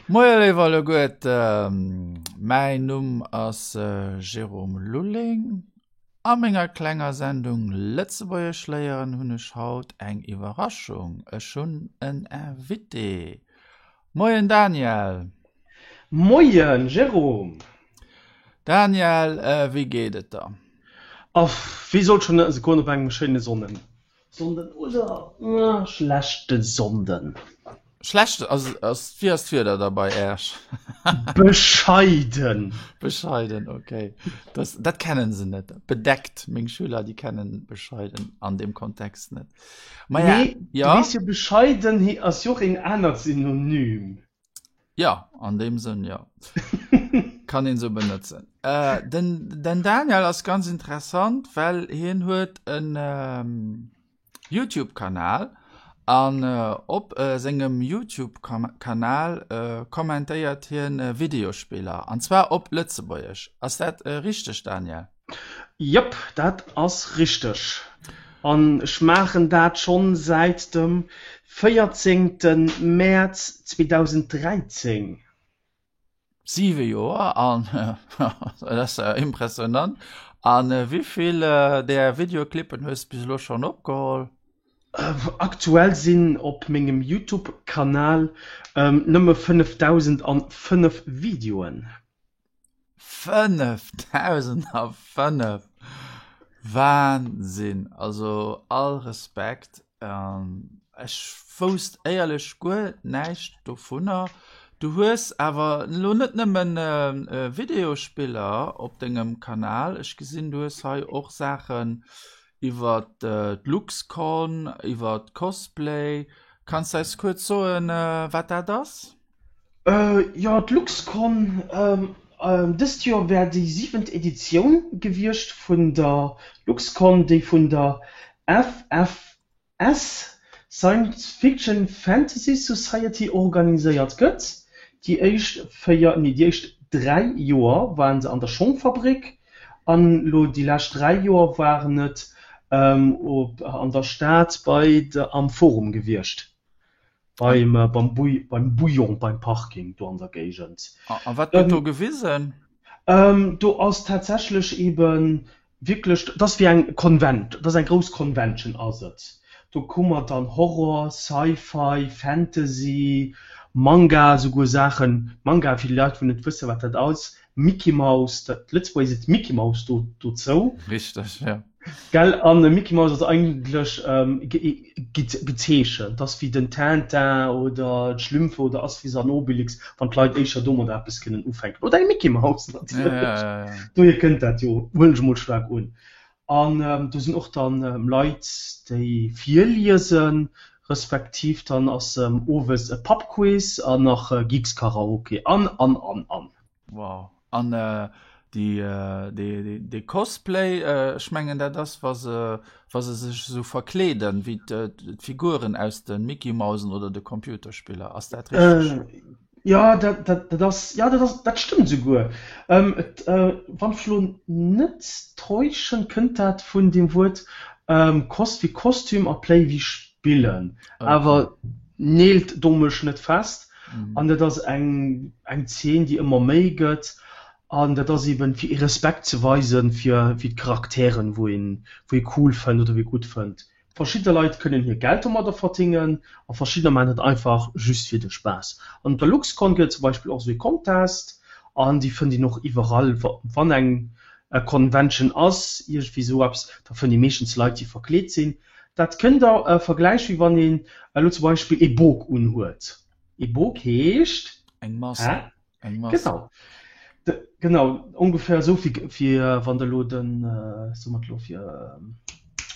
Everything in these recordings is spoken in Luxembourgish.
Moie léif alleguerten, mäin Numm ass Jérôme Lulling. A menger klenger Sendung Lëtzebuergesch léieren hunn ech haut eng Iwwerraschung, ech hunn en Invité. Moien Daniel! Moien Jérôme! Daniel, wéi geet et der? Wéi sollt schonn net goen op engem schéine Sonnen Sonnden oder schlechte Sonnden? Schlecht ass, ass, wéi ass d'Wieder da bei Äerch? Bescheiden. Bescheiden, okay. Das, dat kennen se net. Bedeckt, meng Schüler, déi kennen bescheiden an deem Kontext net. Maja, Nee, du ja. weess jo, bescheiden ass jo och een anert Synonym. Ja, an deem Sënn, ja. Kann een sou benotzen. Äh, den, den Daniel ass ganz interessant, well hien huet en ähm, YouTube-Kanal an äh, op äh, sengem YouTube-Kanal äh, kommentéiert hien äh, Videospiller an zwar op Lëtzebuergesch. Ass dat äh, richteg, Daniel? Jep, dat ass richteg. An ech maachen dat schonn säit dem 14 Mäerz 2013. Siwe Joer, an dat ass impressionant. A wéivill där Videoclippen hues de bis elo schonn opgeholl? Aktuell sinn op mengem Youtube Kanal nëmme 5005 Videoen. 5005! Wahnsinn! Also all Respekt. Ech wousst éierlech guer näischt dovunner. Du hues awer elo net nëmmen Videospiller op dengem Kanal. Ech gesinn du hues hei och Saachen iwwer d'Luxcon, iwwer Cosplay. Kanns de eis kuerz soen wat dat ass? Jo, d'Luxcon, dëst Joer wär déi siwent Editioun gewiescht vun der Luxcon, déi vun der FFS, Science Fiction Fantasy Society, organiséiert gëtt. Déi éischt 4, nee déi éischt 3 Joer waren se an der Schongfabrik an elo déi lescht 3 Joer waren et an der Stad bei am Forum gewiescht. Beim, beim, Bouillon, beim Bouillon, beim Parking do an der Géigend. A wat gëtt do gewisen? Do ass tatsächlech eben wierklech, dat ass wéi eng Convent, dat ass eng grouss Convention ass et. Do hu mer dann Horror, Sci-Fi, Fantasy, Manga, souguer Saachen, Manga fir déi Leit wou net wëssen wat dat ass, Mickey Mouse, dat Lëtzebuerger seet Mickey Mouse do dozou. Richteg, jo. Gell, an de Mickey Mouse ass eigentlech gezeechent, ass wéi den Tintin oder d'Schlümpfe oder Asterix an Obelix, wann d'Leit éischer domadder eppes kënnen ufänken. Oder eng Mickey Mouse natierlech. Dohier kënnt dat jo, huelen ech emol staark un. An do sinn och dann Leit, déi virliesen, respektiv dann ass owes e Pubquiz an nach Geeks-Karaoke an, an, an, an. Wow. An déi Cosplay, ech mengen dat ass wa se wa se sech esou verkleeden wéi d'Figuren aus de Mickey Mausen oder de Computerspiller. Ass dat richteg? Jo, dat dat ass jo dat ass dat stëmmt esouguer. Et wann ech elo net täuschen, kënnt dat vun deem Wuert cos wéi Kostüm a play wéi spillen. Awer neelt do mech net fest. An dat ass eng eng Zeen, déi ëmmer méi gëtt. An dat ass eben fir ee Respekt ze weisen fir fir d'Charakteren, wou een wou ee cool fënnt oder wou ee gutt fënnt. Verschidde Leit kënnen hir Geld domadder verdingen a verschiddener maachen dat einfach just fir de Spaass. An op der Luxcon gëtt et zum Beispill och esou ee Contest an déi fënnt een och iwwerall. Wann eng Convention ass, iergendwéi esou eppes, da fënnt ee meeschtens Leit, déi verkleet sinn. Dat kënnt der vergläichen, wéi wann een elo zum Beispill ee Bok unhuet. Ee Bok heescht? Eng Mask. Hä? Eng Mask. Genau. De, genau, ongeféier esou wéi, fir wann der elo den, soe mer et elo, fir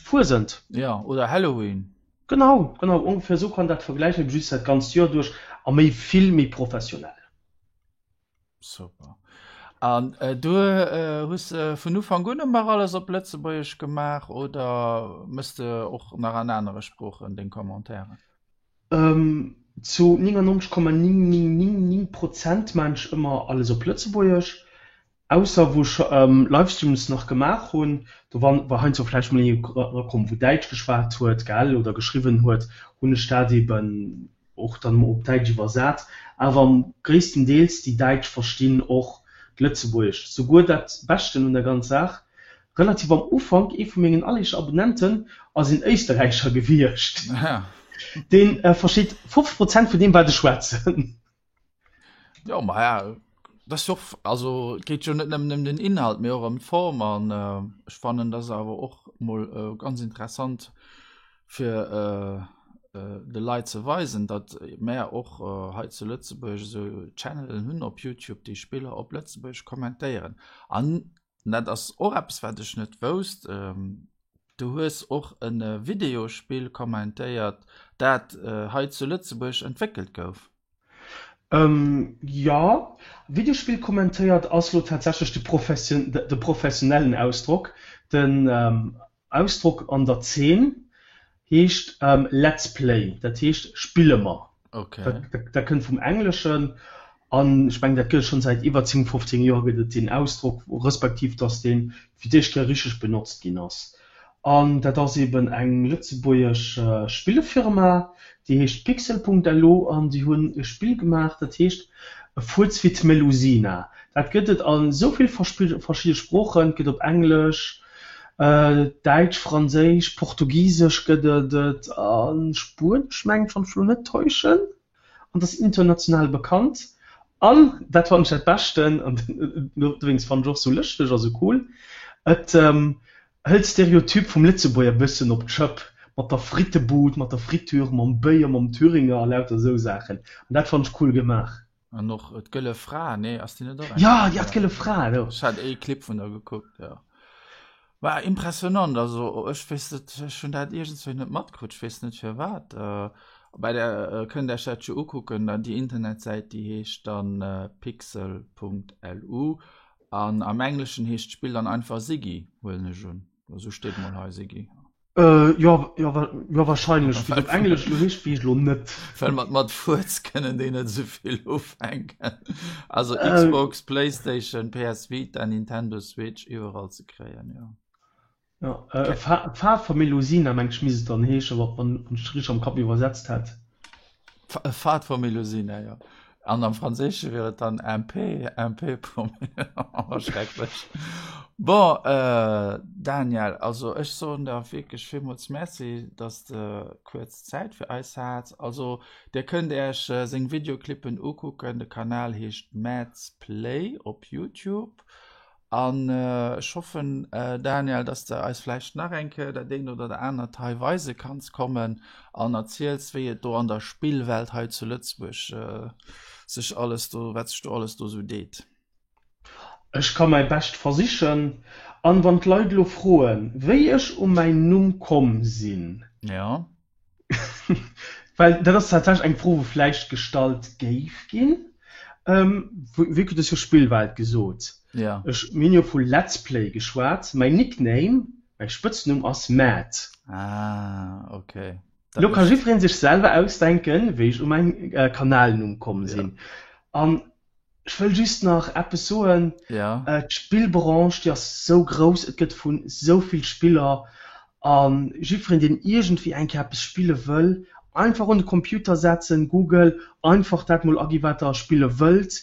Fuesent. Ja, oder Halloween. Genau, genau, ongeféier esou kann dat vergläichen, eben just dat ganzt Joer duerch a méi, vill méi professionell. Super. An äh, du äh, hues äh, vun Ufank un ëmmer alles op Lëtzebuergesch gemaach oder mëss de och nach an anere Sproochen deng Commentairen? Ähm, zu 99,9999 Prozent maan ech ëmmer alles op Lëtzebuergesch, ausser wou ech ähm, Livestreams nach gemaach hunn, do war war heiansdo vläicht mol een erakomm wou Däitsch geschwat huet, gell, oder geschriwwen huet, hunn ech dat eben. Och dann op Däitsch iwwersat, awer gréisstendeels déi Däitsch verstinn och d'Lëtzebuergescht. Souguer dat Beschten un der ganz Saach, relativ am Ufank, ee vu mengen alleréischten Abonnenten ass een Éisterräicher gewiescht, dee versteet 50 Prozent vun deem wat ech schwätzen. Jo, maja, dat ass jo och, also et geet jo net nëmmen ëm den Inhalt, mee och ëm d'Form an ech fannen, dat ass awer och mol ganz interessant fir de Leit ze weisen, datt mär och hei zu Lëtzebuerg esou Channelen hunn op Youtube, déi Spiller op Lëtzebuergesch kommentéieren. An dat ass och eppes, wat ech net wousst, du hues och e Videospill kommentéiert, dat hei zu Lëtzebuerg entwéckelt gouf. Jo, Videospill kommentéiert ass lo tatsächlech de de professionellen Ausdrock. Den Ausdrock an der Zeen heescht Let's Play, dat heescht spille mer. Dat kënnt vum Engleschen an ech mengen dat gëtt et schonn säit iwwer 10, 15 Joer gëtt et deen Ausdrock, respektiv datt dee fir d'éischt Kéier richteg benotzt ginn ass. An dat ass eben eng lëtzebuergesch Spillefirma, déi heescht Pixel.lu an déi hunn e Spill gemaach, dat heescht E Fuerz fir d'Melusina. Dat gëtt et a sou vill verschidde Sproochen, et gëtt op Englesch, Däitsch, Franséisch, Portugisesch gëtt et et a Spuenesch mengen ech, wann ech elo net täuschen. An et ass international bekannt. An dat fannen ech dat Beschten an dowéinst fannen ech och sou lëschteg a sou cool, et Hëlt d'Stereotyp vum Lëtzebuerger bëssen op d'Schëpp, mat der Frittebud, mat der Friture, mam Béier, mam Thüringer a lauter esou Saachen. An dat fannt ech cool gemaach. An och d'Gëlle Fra, nee, ass déi net och eng? Ja, ja, d'Gëlle Fra, jo. Ech hat ee Clip vun der gekuckt, jo. War impressionant, also ech weess net, ech hunn dat iergendswéi net matkritt, ech weess net firwat. Bei der kënnt Iech dat jo ukucken, déi Internetsäit, déi heescht dann pixel.lu An am Engleschen heescht d'Spill dann einfach Ziggy, huelen ech un. Esou steet mol hei, Ziggy. Jo, jo, jo wahrscheinlech. Wéi et op Englesch elo heescht, weess ech elo net. Well mat mat Fuerz kënnen déi net esou vill ufänken. Also Xbox, Playstation, PS Vita, Nintendo Switch, iwwerall ze kréien, jo. Jo, Pfad for Melusina meng ech misst et dann heeschen, wann ech et richteg am Kapp iwwersetzt hätt. Pfad for Melusina, jo. An am Franséische wier et dann un P, un P pour oh, schrecklech. Bon, Daniel, also ech soen der wierklech villmools Merci, dass de kuerz Zäit fir eis hats. Also dir kënnt Äech seng Videoclippen ukucken, de Kanal heescht Mads Play op Youtube. An ech hoffen, Daniel, dass de eis vläicht nach eng Kéier dat eent oder dat anert hei weise kanns kommen an erziels, wéi et do an der Spillwelt hei zu Lëtzebuerg sech alles do, wat sech do alles do sou deet. Ech ka mäi Bescht versichen. An wann d'Leit elo froen, wéi ech u mäin Numm komm sinn. Jo. Well dat ass tatsächlech eng Fro, wou vläicht gestallt géif ginn. Wéi kritt ech jo Spillwelt gesot? Ja. Ech, mir hunn jo vu Let's Play geschwat. Mäin Nickname, mäi Spëtznumm ass Mad. Ah, okay. Dat Elo ka jiddweree sech selwer ausdenken, wéi ech u mäin Kanalnumm komm sinn. An Ech wëll just nach eppes soen, D'Spillbranche, déi ass esou grouss, et gëtt vu sou vill Spiller a jiddwereen, deen iergendwéi eng Kéier eppes spille wëll, einfach un de Computer setzen, Google, einfach dat mol agi wat der spille wëllt.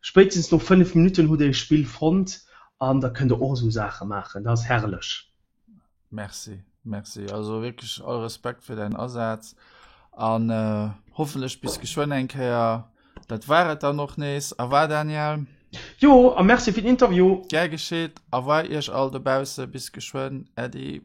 Spéitstens no 5 Minutten hutt der e Spill fonnt an da kënnt der och esou Saache maachen. Dat ass herrlech. Merci, merci. Also wierklech all Respekt fir däin Asaz an äh, hoffentlech bis geschwënn eng Kéier. Dat war et dann och nees. Au revoir, Daniel. Jo, a merci fir den Interview. Gär geschitt. Au revoir iech all dobausse. Bis geschwënn. Äddi.